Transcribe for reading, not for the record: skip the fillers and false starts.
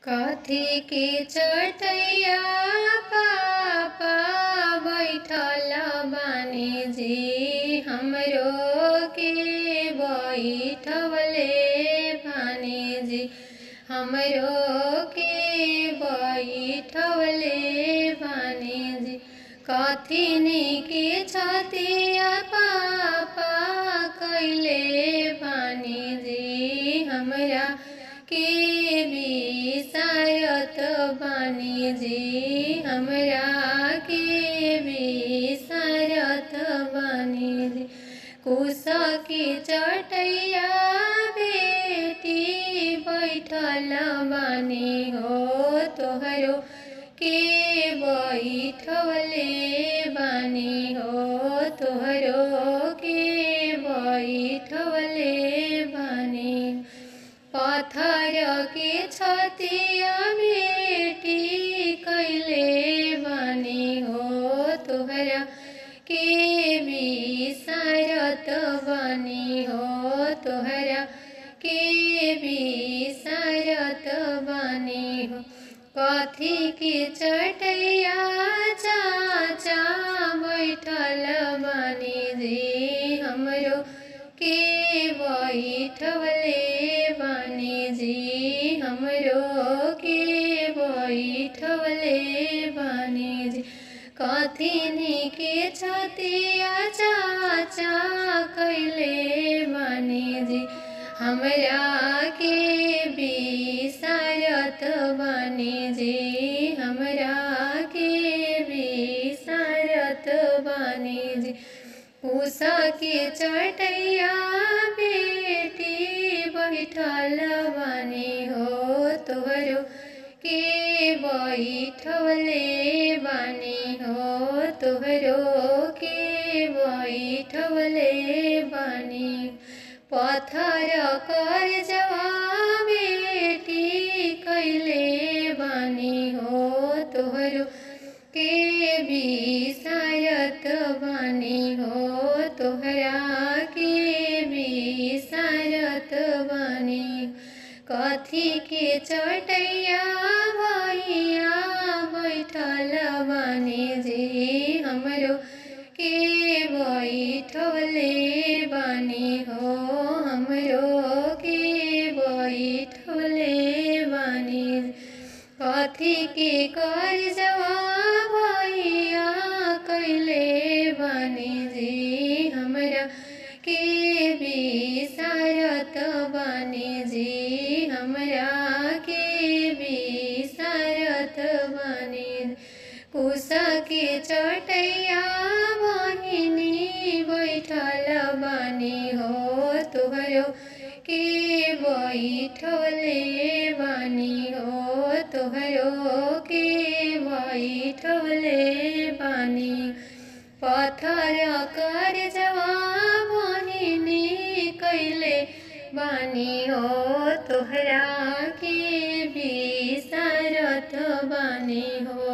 कथी के चटैया पापा बैठल बानी जी, हमरो के बैठवले बानी जी, हमरो के बैठवले बानी जी। कथी के छतिया पापा कैले बानी जी, हमरा के बिसारत बानी जी, हमरा के बिसारत बानी जी। कुश के चटैया बेटी बैठल बानी हो, तोहरो के बैठवले बानी हो, तोहरो के बैठवले बानी। पत्थर के छतिया बेटी कैले बानी हो, तोहरा के बिसारत बानी हो, तोहरा के बिसारत बानी हो। कथी के चटैया चाचा बैठल बानी जी, हमरो के बैठवले बानी जी, हमरो के बैठवले बानी जी। कथी के छतिया चाचा कैले बानी जी, हमरा के बिसारत बानी जी, हमरा के बिसारत बानी जी। कुश के चटैया बेटी बैठल बानी हो, तोहरो के बैठवले बानी हो, तोहरो के बैठवले बानी। पत्थर कर जवा बेटी कैले बानी हो, तोहरो के बिसारत बानी हो, तोहरा के बिसारत बानी। कथी के चटैया भैया बैठल बानी जी, हमरो के बैठवले बानी हो, हमरो के बैठवले बानी। कथी के कर जवा भैया कैले बानी जी, हमरा के बिसारत बानी जी, हमरा के बिसारत बानी। कुश के चटैया बहिनी बैठल बानी हो, तोहरो के बैठवले बानी हो, तोहरो के बैठवले बानी। पत्थर कर जवा बहिनी कैले बानी हो, तोहरा के बिसारत बानी हो,